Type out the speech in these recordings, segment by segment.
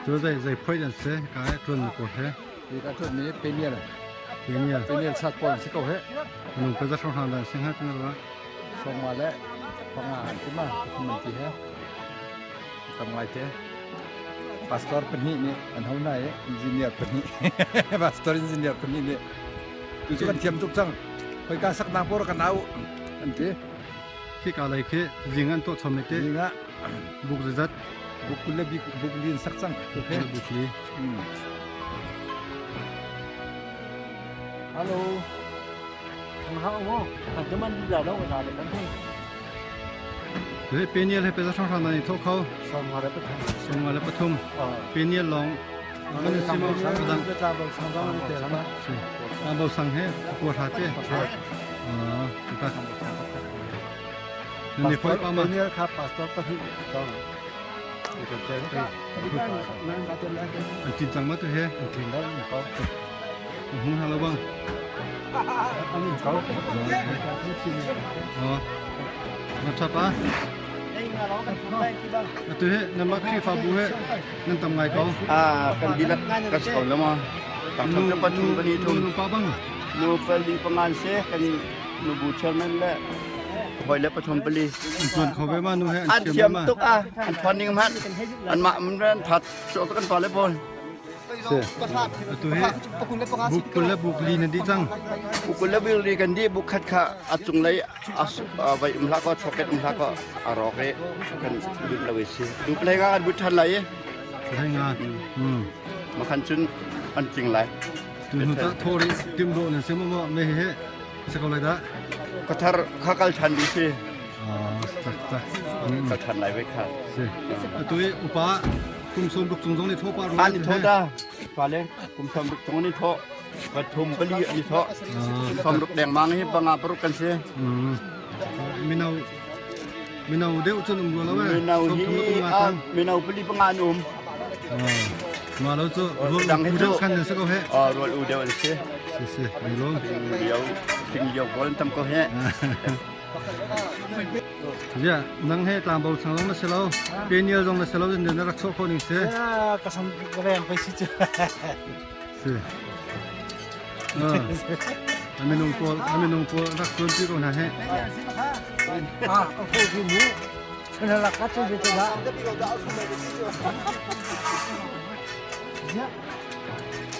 Cu zei zei phoih an si ka he ṭuan mi pawl he. Hi ka ṭuan mi penial. Penial. Penial sat pawl an si ko he. Minung pa za hrawng dah an si hnga tu na Sawmnga le panga an ti ma man ti he. Tam ngai te. Pastor pahnih nih an ho na i engineer pahnih. Pastor engineer pahnih nih tu cu kan thiam tuk cang. Khoika saknak por kan au an ti. Khi ka lei khi zing an tuah chom te. Zing ah buk zazat buk kul le buk li in sak cang. Buk li. Hello. He penial he peza hrang hrang ni tho kho. Sawmnga le pathum. Penial long kan simo adang Tlangbo sang he ko tha te. Ah, ta. Ni phoi pa ma. Penial kha pastor pahnih dong. An tin chang ma tu he. An tin dong ko. Hung ha lo bang. Na ṭha pa. Atu hi nanmah Khrihfabu he nan tam ngai ko. Ah, kan dihlak kan si ko lo ma. Tangtham cu pathum pali thum. Nu pa bang. Nu pali pangan se kan nubu chairman le hoi le pathum pali. An tuan kho ve ma nu he an thiam tuk ah an thon ning hman an mah mun ran that so kan pa le pawl. Atu hi buk kul le buk li nan dih cang. Buk kul le buk li kan dih buk khat kha a cunglei vai um hlah kaw choket um hlah kaw a rawk i kan lut lo i si. Tu play nga kan but than lai i. Play nga. Makhan cun an tling lai. Tu hnu ta thori tim do nan sim mo me he se ko lai da. Kathar kha kal than di si. Ah, tak tak. Kal than lai ve kha. Si. Atu i upa Kum sawm ruk cung zong nih thaw pah rua. An i thaw ta. Fale kum sawm ruk cung an i thaw. Pathum pali an i thaw. Sawm ruk dengmang hi panga paruk kan si. Mino mino deuh cun um rua lo eh. Mino hi mino pali panga an um. Ma lo cu rual u deuh khan nan si ko he. Rual u deuh an si. Si si, mi lo. Lio, ting lio pawl an tam ko he. Ziah, nang he tlangbo sang zong na si lo, penial zong na si lo, na rak chuah khawh ning si. Ka sam ka reng pei si cu. Si. A minung pawl, a minung pawl rak tuan pi ko hna he. Ah, a ko ki mu. Chana lak ka chu chu da. Ya.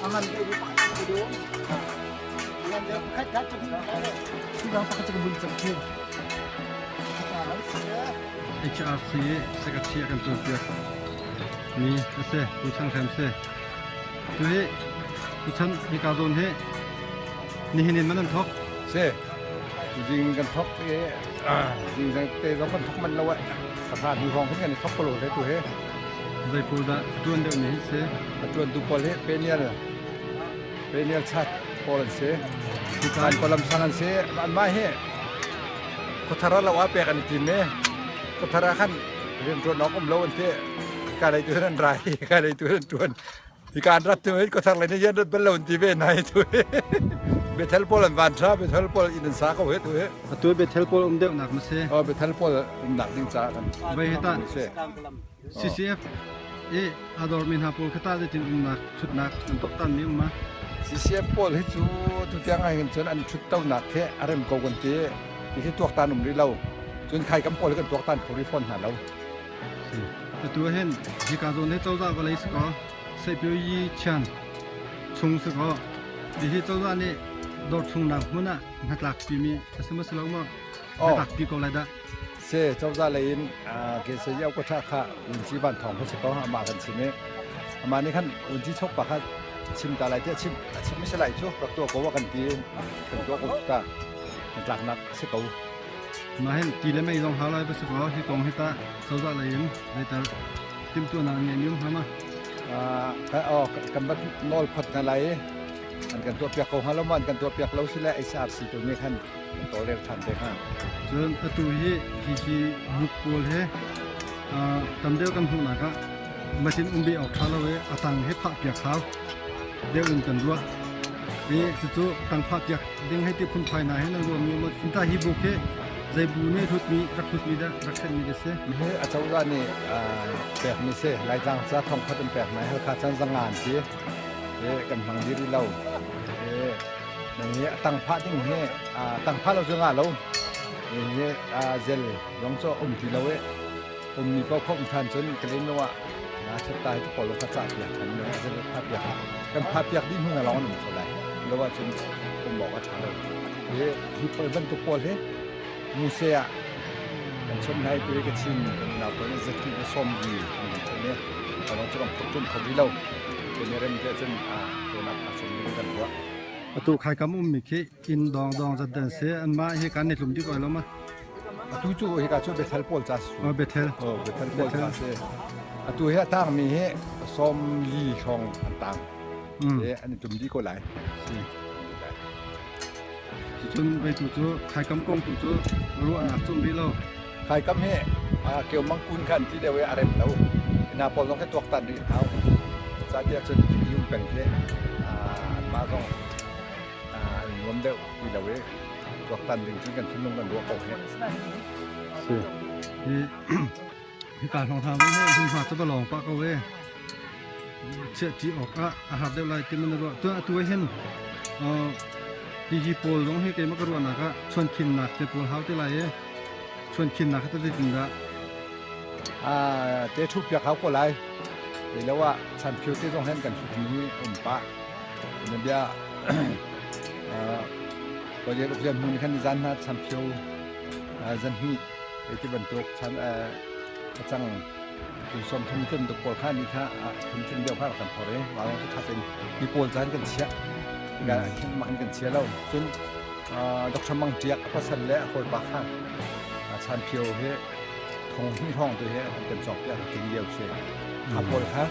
Angan ke di pak du. HRC secretary a kan cawnpiak mi a si Pu Chan Hrem si. Tu hi Pu Chan hika zawn hi nihin in man an thok. Si. Zing kan thok i zing te zong kan thok man lo eh. Pahra hnu hrawng kan i thok ko lo te tu hi. Zei pawl dah tuan deuh ni hi si. A tuan tu pawl hi penial Penial chat pawl an si. An palam sang an si. Anmah hi khuathar ah lo ah pek an i tim i khuathar ah khan rianṭuan awk um lo an ti. Ka lei tu an rai, ka lei tu an ṭuan. Hika an rat tu hin khuathar lei nih rian rat bal lo an ti ve hna hi tu hi. Bethel pawl an van ṭha, Bethel pawl inn an sa ko hi tu hi. Atu Bethel pawl um deuhnak ma si? Oh, Bethel pawl umnak ding caah kan Vai hi tah si. CCF i a dawrmi hna pawl kha tah zeitin umnak ṭhutnak an tuaktan mi um ma? CCF pawl hi cu tutiang ah hin cun an ṭhuttonak hi a rem ko kan ti. Hi tuaktan um rih lo. Cun khai kam pawl hi kan tuaktan kho rih fawn hna lo. Atu ah hin hika zawn hi cozah vawlei si kaw Seipyo Yi Chian chung si kaw hihi cozah nih dawr chungnak hmun ah hnatlak pimi a si maw si lo maw hnatlak pi ko lai dah. Se cozah lei in ke se yau ko tha kha unci van thong kha si ko amah kan chim i amah nih khan unci chok pa kha chim ta lai ti a chim a chim mi si lai cu rak tuah ko kan ti kan tuah ko ta kan tlaknak si ko Mah hin ti le mei zong hau lai ba si ko hi kong hi ta cozah lei in zeitar timhtuahnak an ngei mi um hnga ma oh kan bat nawl phot na lai an kan tuah piak ko hnga lo ma an kan tuah piak lo si le HRC tu nih khan kan tawlrel ṭhan te hnga. Cun atu hi hi buk pawl he tam deuh kan hmuhnak ah machine um ve awk ṭha lo i a tang he phah piak hau deuh in kan ruah. I cucu tangfa piak ding hei ti phunphai hna he nan ruahmi um ta hi buk hi zei bu nih hlutmi rak hlutmi dah rak hremmi dah si? Hi acozah nih pekmi si. Laitlang ca thongkhat an pek hna. Halkha chan zanga an si. Hi kan hmang dih rih lo. Hi hi a tang phah ding hi tang phah lo cu nga lo. Hi zel zong cu um ti lo i ummi paoh kho um than cun ka lem lo ah nga that ta hi pawl kha ca piak than me zel pha piak kan pha piak dih hnu na lawng an um kho lai lo ah cun um awk a tha lo. Hi hi pawl bantuk pawl hi muse ah kan chom nai tu ka chin kan nau pawl zaki na som gi an kan chom ne kalong chu kan phut chum kho bi lo ke ne rem te cun a to nak a som ni kan ruah. Atu khaikam ummi khi inn dong dong zat dan se an mah hi kan ni tlum dik oi lo ma? Atu cu hika cu Bethel pawl ca si. Oh, Bethel. Oh, Bethel pawl ca si. Atu hi a tang mi hi 40 hrawng an tang. E an i tum dih ko lai. Si. Cucun vei tu cu khaikam kong tu cu ruahnak cum rih lo. Khaikam hi keu mangkun khan ti deuh i a rem lo. Na pawl zong khi tuaktan rih hau. Ca tiah cun thil um peng khi anmah zong an nuam deuh ti lo i tuaktan ding cun kan thinlung kan ruah ko he. Si. Hi hika hlong hna he hmunhma cu va lawng pah ko e. Chiah ṭi awk ah a har deuh lai ti man ruah. Tuan atu hin hihi pawl zong hi keimah ka ruahnak ah chuankhinnak te pawl hau te lai e. Chuankhinnak te zeitin dah? Te thu piak hau ko lai. Lo ah chanphio te zong hen kan mi um pah. Na bia Project uk hmun khan zan hna chanphio zan hnih ti bantuk chan a cang kum 30 tum tuk pawl kha ni kha thum thum deuh kha kan phor i mah lawng cu tha tein mi pawl caan kan chiah mah kan chia lo cun Dr. Mang Tiak a pasal le a hawipa kha chanphio he thong hnih hrawng tu he an kan cawk piak ting lio si kha pawl kha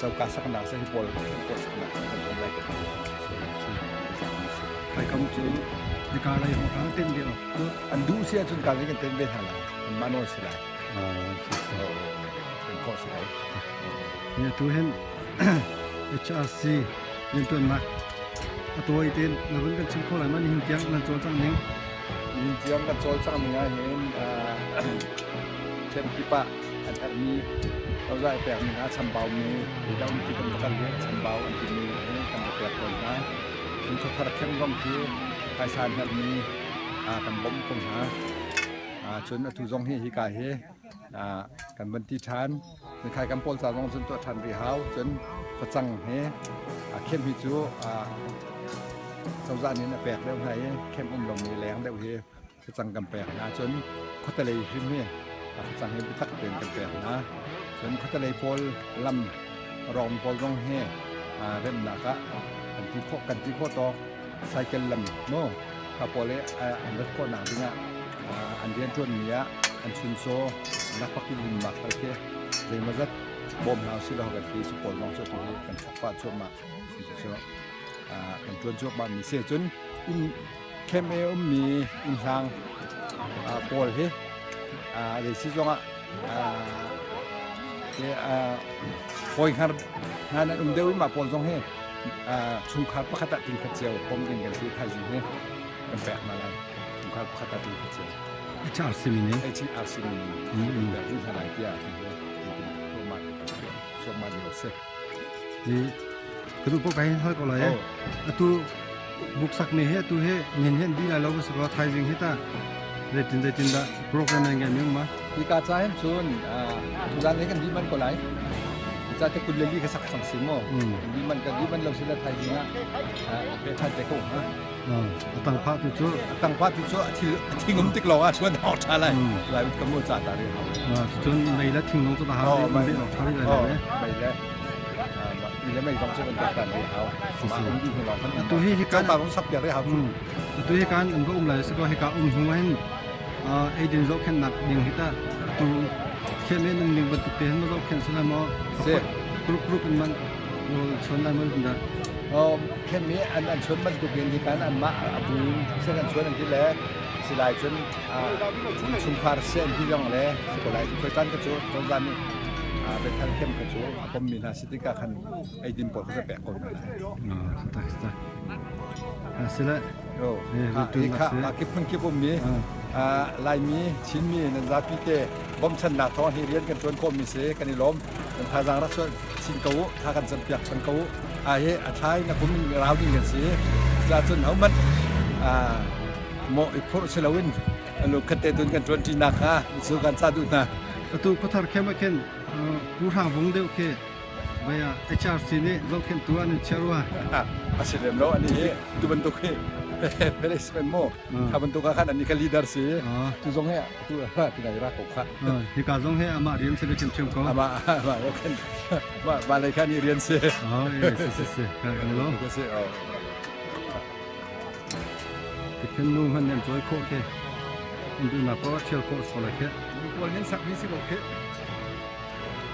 coka saknak se hi pawl pawl saknak kan um lai kan Kai kam cu nika lei hong hang ten lio an duh si ahcun ka kan ten ve hna lai an mah nawl si lai. Kan khawh si ko. Ni tu hin HRC riantuannak a tawi tein na vun kan chim kho lai ma nihin tiang nan cawlcangh ning? Nihin tiang kan cawlcangh ning ah hin camp kip ah an herhmi cozah i pekmi hna chambau mi dah um ti kan va kal i chambau an timi kan va pek tawn hna. Cun khuathar camp zong khi phaisa an herhmi kan bawmh ko hna. Cun atu zong hi hika hi kan van ti ṭhan. Khai kan pawl ca zong cun tuah ṭhan rih hau. Cun facang he khem hi cu cozah nih a pek deuh hna i khem um lomi leng deuh hi facang kan pek hna. Cun khuatelei hrim hi facang hi biatak tein kan pek hna. Cun khuatelei pawl lam rawng pawl zong hi remnak ah kan ti khawh tawk cycle lam maw kha pawl i an rat khawhnak dingah an rianṭuanmi ah an chuncaw lakphak in mak tal khi zeimawzat bawm hna usih law kan ti su pawl zong cu tu hi kan thawk pah cuahmah cu kan ṭuan cuahmah mi si. Cun inn camp i ummi inn hlang pawl hi zei si zongah hawi hngar hna nan um deuh i mah pawl zong hi chungkhar pakhat ah tingkhat cio bawm ding kan si. Thaizing hi kan pek hna lai, chungkhar pakhat ah tingkhat cio. HRC min in? HRC min in pek ding hna lai tiah suahmah lio si. Ka duh ko kai hal ko lai. Atu buksak mi he atu he nin hen di lai lo sa ko thaizing hi ta zeitin zeitin dah program nan ngai mi ma? Hika ca hin cun tuzan le kan di man ko lai. Ca te 24 ka sak sang si mo. Di man kan di man lo si la thaizing ah pe than te ko ha. Atang pha tu cu atang pha tu cu a thil a thing um tik lawng ah chuan hau tha lai. Lai ka mu ca ta ri hau. Cun mei le thing nong cu ta hau mai tha ri lai le. Mei le mi le mei zong cu kan tan ri hau. Ma um di lawng kan. Tu hi hi kan ta sak piak ri hau. Tu hi kan an va um lai se ko hi ka um hnu hin eidin zohkhenhnak ding hi ta tu khiam in um ning bantuk te hin ma zohkhenh si lai maw? Si. Group group in man chuan lai maw dah? Khem mi an chuan bantuk in hi kan an mah abu se kan chuan an ti le silai cun chungkhar se an ti zong le si ko lai khoi kan ka cu cozah nih Bethel camp kha cu a pommi hna si tikah khan eidin pawl kha cu pek ko hna lai. Tak tak. Sile. Kha kip phun kip ummi Laimi, Chinmi nan zapi te bawmchannak thawng hi rian kan ṭuan khawhmi si kan i lawm. Kan thazaang rak chuah chin ko u, tha kan campiak cang ko u. A hi a thlai na kum in rau ding kan si. Cuacun hohmanh mawh i phurh si loin lungkhat te tun kan ṭuan ṭinak kha cu kan ca duh hna. Atu khuathar khem ah khin Pu Hrang Vung deuh khi vaya HRC nih zohkhenhtu an in chiah rua. A si lem lo ani hi tu bantuk hi Felix men mu kha bantuk ah khan ani ka leader si tu zong he tu tu nai ra ko kha hika zong he amah rian si le chem ko ama ama kan ma ma lei khan i rian si oh si si si kan lo si oh Tikhin nu hman nan cawi khawh khi. In duhnak paoh ah ṭhial khawh a si ko lai khi. Pawl nan sak mi si ko khi.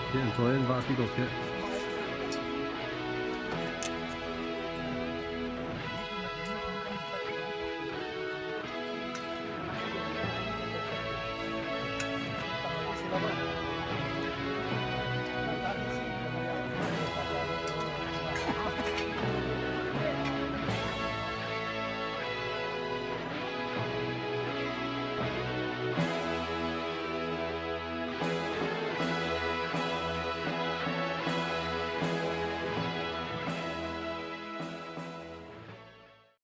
Khi an cawi an vah ti ko khi.